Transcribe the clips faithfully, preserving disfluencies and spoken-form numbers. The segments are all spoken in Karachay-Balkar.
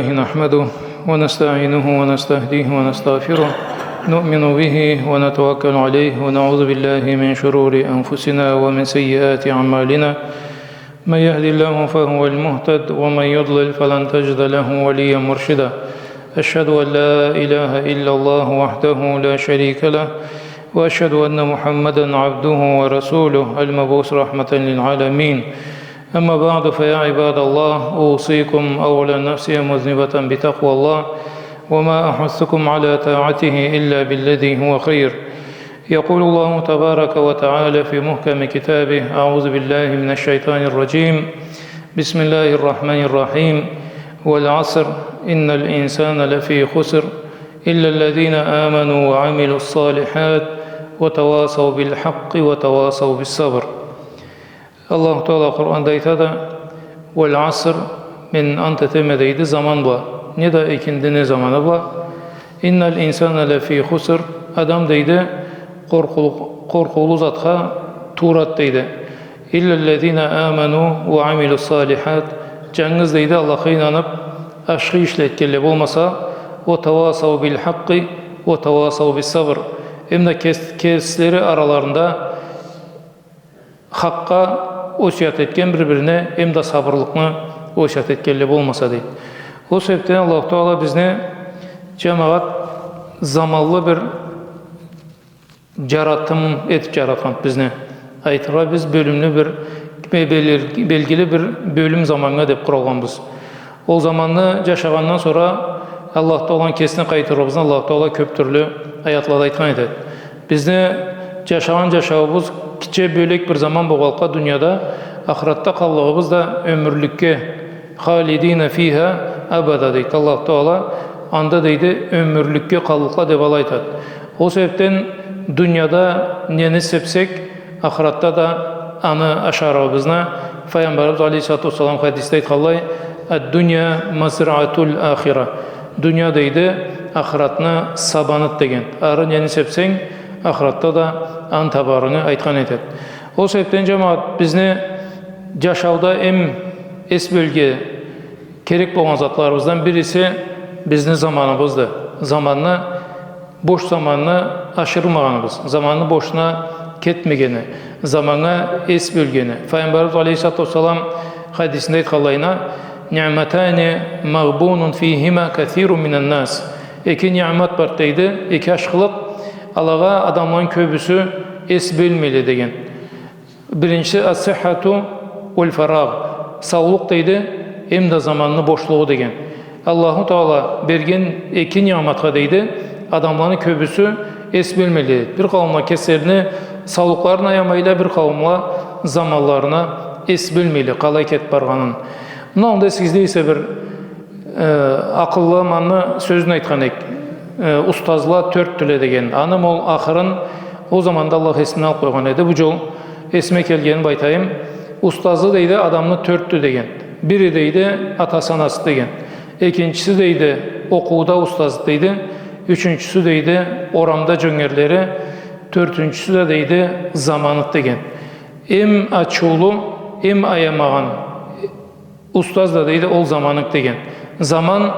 الله نحمده ونستعينه ونستهديه ونستغفره، نؤمن به ونتوكل عليه، ونعوذ بالله من شرور أنفسنا ومن سيئات أعمالنا. من يهد الله فهو المهتد، ومن يضلل فلن تجد له وليا مرشدا. أشهد أن لا إله إلا الله وحده لا شريك له، وأشهد أن محمدا عبده ورسوله المبعوث رحمة للعالمين. أما بعد، فيا عباد الله، أوصيكم أولا نفسي مذنبة بتقوى الله، وما أحثكم على طاعته إلا بالذي هو خير. يقول الله تبارك وتعالى في محكم كتابه: أعوذ بالله من الشيطان الرجيم. بسم الله الرحمن الرحيم. والعصر، إن الإنسان لفي خسر، إلا الذين آمنوا وعملوا الصالحات وتواصوا بالحق وتواصوا بالصبر. Аллаху Тагъала Къуранда айтады: «Уаль-аср», мен ант этеме, дейди, заман бла. Не да экинди, не заманы бла. «Инналь инсана лафи хуср», адам, дейди, къоркъулу-, къоркъуулу затха туурады, дейди. «Иллаль-лязина аману уа амилус-салихат», джангыз, дейди, Аллахха ийнаныб, ашхы ишле этгенле болмаса, «уа тавасау биль-хакъкъи уа тавасау бис-сабр». Эм да кес-, кеслери араларында хакъгъа осият этген, бир-бирине эм да сабырлыкъны осият этгенле болмаса, дейди. Ол себебден Аллаху Тагъала бизни, джамагъат, заманлы бир джаратым этиб джаратхан бизни. Айтыргъа, биз бёлюмлю бир, бе-, белир-, белгили бир бёлюм заманнга деб къуралгъанбыз. Ол заманны джашагъандан сора Аллаху Тагъаланы кесине къайтырыгъыбызны Аллаху Тагъала кёб тюрлю аятлада айтхан этеди. Бизни джашагъан джашауубуз гитче бёлек бир заман болгъанлыкъгъа дунияда, ахыратда къаллыгъыбыз да ёмюрлюкге, «халидина фиха абада», дейди Аллаху Тагъала, анда, дейди, ёмюрлюкге къаллыкъла деб алай айтады. Ол себебден дунияда нени сепсек, ахыратда да аны ашарыгъыбызны, Файгъамбарыбыз алейхиссалату уассалам хадисде айтханлай: «Ад-дунья мазраатуль-ахира». Дуния, дейди, ахыратны сабаныды деген. Ары нени сепсенг, ахыратда да аны табарынгы айтхан этеди. Ол себебден, джамагъат, бизни джашауда эм эс бёлюрге керек болгъан затларыбыздан бириси бизни заманыбызды. Заманны, бош заманны ашырмагъаныбыз, заманны бошуна кетмегени, заманнга эс бёлгени. Файгъамбарыбыз алейхиссалату уассалам хадисинде айтханлайына: «Ниъматани магъбунун фихима касирун минан-нас». Эки ниъмат бар, дейди, эки ашхылыкъ, алагъа адамланы кёбюсю эс бёлмейле деген. Биринчиси, «ас-сиххату уаль-фарагъ», саулукъ, дейди, эм да заманны бошлугъу деген. Аллаху Тагъала берген эки ниъматха, дейди, адамланы кёбюсю эс бёлмейле. Бир къауумла кеслерини саулукъларын аямайла, бир къауумла заманларына эс бёлмейле, къалай кетиб баргъанын. Муну аллында эсигизде эсе бир э, акъыллы аманны сёзюн айтхан эдик. Э, устазла тёртдюле деген. Аны ол ахырын ол заманда Аллах эсимден алыб къойгъан эди. Бу джол эсиме келгенин бла айтайым. Устазы, дейди, адамны тёртдю деген. Бири, дейди, атасы-анасы деген. Экинчиси, дейди, окъууда устазы, дейди. Ючюнчюсю, дейди, орамда джёнгерлери. Тёртюнчюсю да, дейди, заманыды деген. Эм ачыулу, эм аямагъан устаз да, дейди, ол заманыды деген. Заман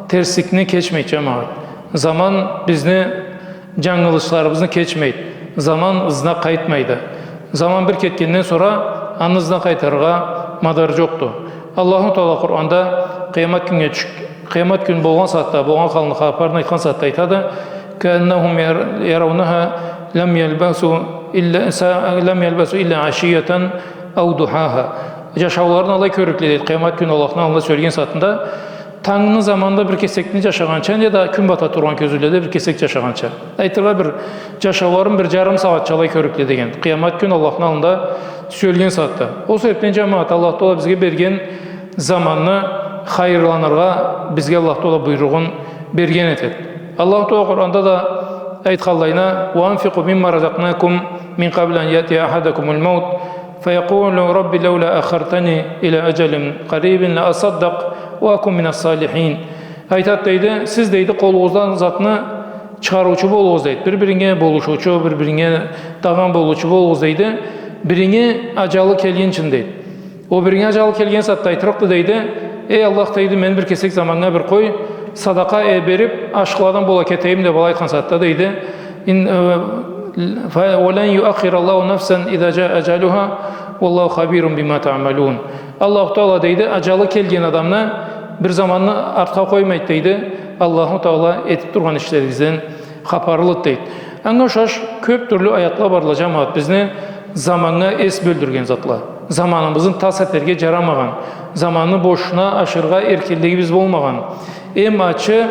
терсликни кечмейди, джамагъат. Заман бизни джангылышларыбызны кечмейди. Заман ызына къайтмайды. Заман бир кетгенден сора аны ызына къайтарыргъа мадар джокъду. Аллаху Тагъала Къуранда къыямат кюннге тюш-, къыямат кюн болгъан сагъатда, болгъан халны хапарын айтхан сагъатда айтады: «Кааннахум яр-, яраунха лам ялбасу илля са-, лам ялбасу илля ашийятан ау духаха». Джашауларын алай кёрлюкле, дейди, къыямат кюн Аллахны аллында сёлешген сагъатында, тангны заманында бир кесекни джашагъанча, неда кюн бата тургъан кёзюуледе бир кесек джашагъанча. Айтыргъа, бир джашауларын бир джарым сагъатча алай кёрлюкле деген. Къыямат кюн Аллахны аллында сёлешген сагъатда. Ол себебден, джамагъат, Аллах Тагъала бизге берген заманны хайырланыргъа бизге Аллах Тагъала буйругъун берген этеди. Аллаху Тагъала Къуранда да айтханлайына: «Уа анфикъу мимма разакънакум мин къабли ан яътия ахадакумуль-маут, фаякъулу Рабби лаула аххартани иля аджалин къарибин ла асаддакъ уа акун минас-салихин». Айтады, дейди, сиз, дейди, къолугъуздан затны чыгъарыучу болугъуз, дейди. Бир-биринге болушуучу, бир-биринге дагъан болуучу болугъуз, дейди. Биринги аджалы келгинчи, дейди. Ол биринги аджалы келген сагъатда айтырыкъды, дейди. «Эй Аллах, — дейди, — мени бир кесек заманнга бир къой, садакъа, э, берип, ашхыладан бола кетейим», — деп алай айтхан сагъатда, дейди, ин-, э, «Фа-, ва лан юаххира Аллаху нафсан иза джаа аджалуха, валлаху хабирун бима таъмалун». Аллаху Таала, дейди, аджалы келген адамны бир заманны артха къоймайды, дейди. Аллаху Таала этип тургъан ишлеригизден хапарлыды, дейди. Анга ушаш кёп тюрлю аятла барла, джамагъат, бизни заманнга эс бёлдюрген затла. Заманыбызны тас этерге джарамагъан, заманны бошуна ашыргъа эркинлигибиз болмагъан, эм ачы,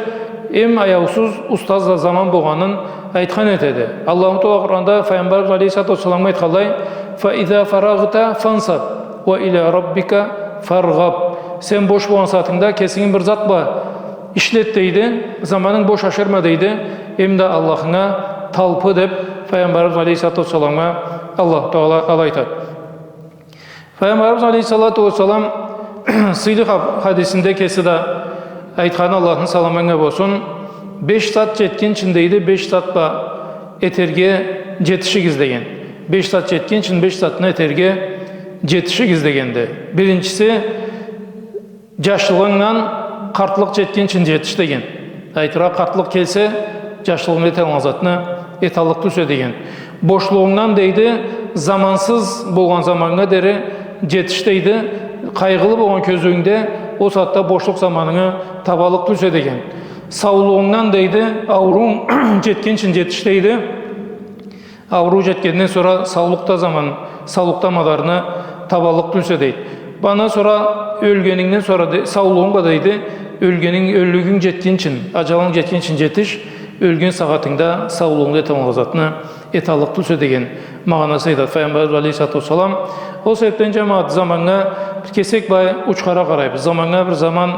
эм аяусуз устаз да заман болгъанын айтхан этеди. Аллаху Таала Къуранда Файгъамбарыбыз алейхиссалату уассаламгъа айтханлай: «Фа иза фарагъта фансаб, ва иля раббика фаргъаб». Сен бош болгъан сагъатынгда кесинги бир зат бла ишлет, дейди, заманынг бош ашырма, дейди, эм да Аллахынга талпы, деп Файгъамбарыбыз алейхиссалату уассаламгъа Аллаху Таала алай айтады. Файгъамбарыбыз алейхиссалату уассалам сыйлы хаб-, хадисинде кеси да айтханы, Аллахны саламы анга болсун, беш зат джетгинчи, дейди, беш зат бла этерге джетишигиз деген. Беш зат джетгинчи, беш затны этерге джетишигиз дегенди. Биринчиси, джашлыгъынгдан къартлыкъ джетгинчи джетиш деген. Айтыргъа, къартлыкъ келсе, джашлыгъынгда эталгъан затны эталлыкъ тюлсе деген. Бошлугъунгдан, дейди, замансыз болгъан заманнга дери джетиш, дейди. Къайгъылы болгъан кёзюуюнгде ол сагъатда бошлукъ заманынгы табаллыкъ тюлсе деген. Саулугъунгдан, дейди, ауруу джетгинчи джетиш, дейди. Ауруу джетгенден сора саулукъда заман, саулукъда мадарны табаллыкъ тюлсе, дейди. Андан сора ёлгенингден сора, де-, саулугъунг бла, дейди, ёлгенинг, ёллюгюнг джетгинчи, аджалынг джетгинчи джетиш, ёлген сагъатынгда саулугъунгда эталгъан затны эталлыкъ тюлсе деген магъанасы айтады Файгъамбарыбыз алейхиссалату уассалам. Ол себепден, джамагъат, заманнга бир кесек былай учхара къарайбыз. Заманнга бир заман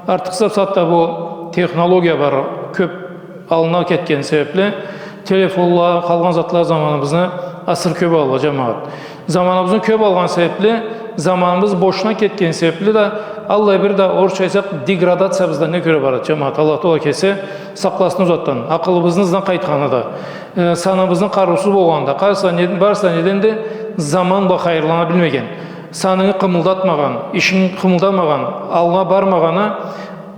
артыкъ зат да бу технология бар, кёп аллына кетген себепли, телефонла, къалгъан затла заманыбызны асыры кёп алалла, джамагъат. Заманыбызны кёп алгъан себепли, заманыбыз бошуна кетген себепли да, аллай бир да, орусча айтсакъ, деградациябыз да не кёре барады, джамагъат. Аллах Таала кеси сакъласын ол затдан. Акъылыбызны ызына къайтханы да, э, саныбызны къарыусуз болгъаны да, къарыса, не-, барыса неденди? Заман бла хайырлана билмеген, санынгы къымылдатмагъан, ишинг къымылдамагъан, алгъа бармагъаны,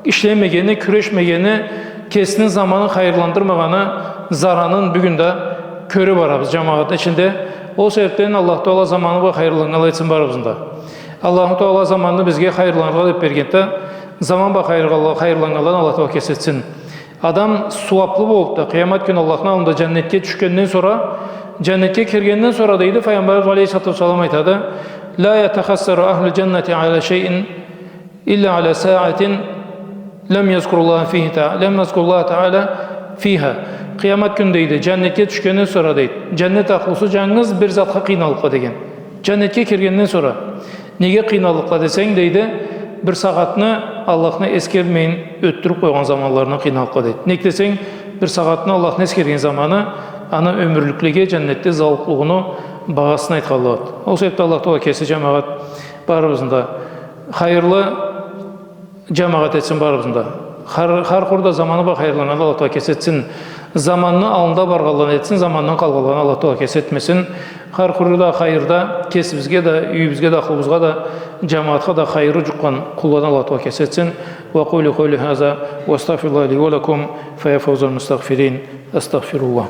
ишлемегени, кюрешмегени, кесини заманын хайырландырмагъаны заранын бюгюн да кёре барабыз джамагъатны ичинде. Ол себепден Аллах Таала заманы бла хайырланнганла этсин барыбызны да. Аллаху Таала заманны бизге хайырланыргъа деп бергенди да, заман бла хайыргъанла-, хайырланнганладан Аллах Таала кеси этсин. Адам сууаплы болуп да, къыямат кюн Аллахны аллында джаннетге тюшгенден сора, джаннетге киргенден сора, дейди, Файгъамбарыбыз алейхиссалату уассалам айтады: «Ла ятахассару ахлу джаннати аля шайин илля аля саатин лям язкуруллаха фиха та-, лям язкуруллаха тааля фиха». Къыямат кюн, дейди, джаннетге тюшгенден сора, дейди, джаннет ахлусу джангыз бир затха къыйналлыкъла деген. Джаннетге киргенден сора. Неге къыйналлыкъла десенг, дейди, бир сагъатны Аллахны эсгермейин ётдюрюп къойгъан заманларына къыйналлыкъла, дейди. Нек десенг, бир сагъатны Аллахны эсгерген заманы аны ёмюрлюклеге джаннетде заллыкълыгъыны багъасын айтханлады. Ол себепден Аллах Таала кеси, джамагъат, барыбызны да хайырлы джамагъат этсин барыбызны да. Хар, хар къуру да заманы бла хайырланнганладан Аллах Таала кеси этсин. Заманны аллында баргъанладан этсин, замандан къалгъанладан Аллах Таала кеси этмесин. Хар къуру да хайырда, кесибизге да, юйюбюзге да, ахлубузгъа да, джамагъатха да хайыры джукъгъан къулладан Аллах Таала кеси этсин. وأقول قولي هذا وأستغفر الله لي ولكم، فيا فوز المستغفرين. أستغفر الله.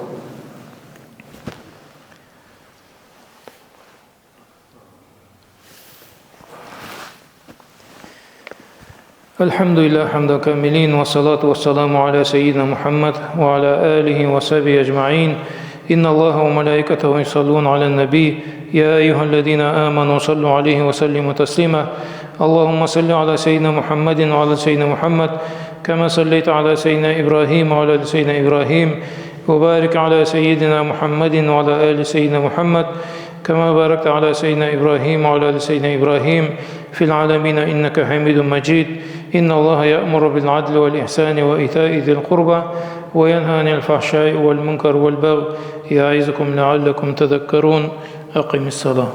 الحمد لله حمد الكاملين، والصلاة والسلام على سيدنا محمد وعلى آله وصحبه أجمعين. إن الله وملائكته يصلون على النبي، يا أيها الذين آمنوا صلوا عليه وسلموا تسليما. اللهم صل على سيدنا محمد وعلى آل سيدنا محمد، كما صليت على سيدنا إبراهيم وعلى آل سيدنا إبراهيم، وبارك على سيدنا محمد وعلى آل سيدنا محمد، كما باركت على سيدنا إبراهيم وعلى آل سيدنا إبراهيم في العالمين إنك حميد مجيد. إن الله يأمر بالعدل والإحسان وإيتاء ذي القربى وينهى عن الفحشاء والمنكر والبغي يعظكم لعلكم تذكرون. أقم الصلاة.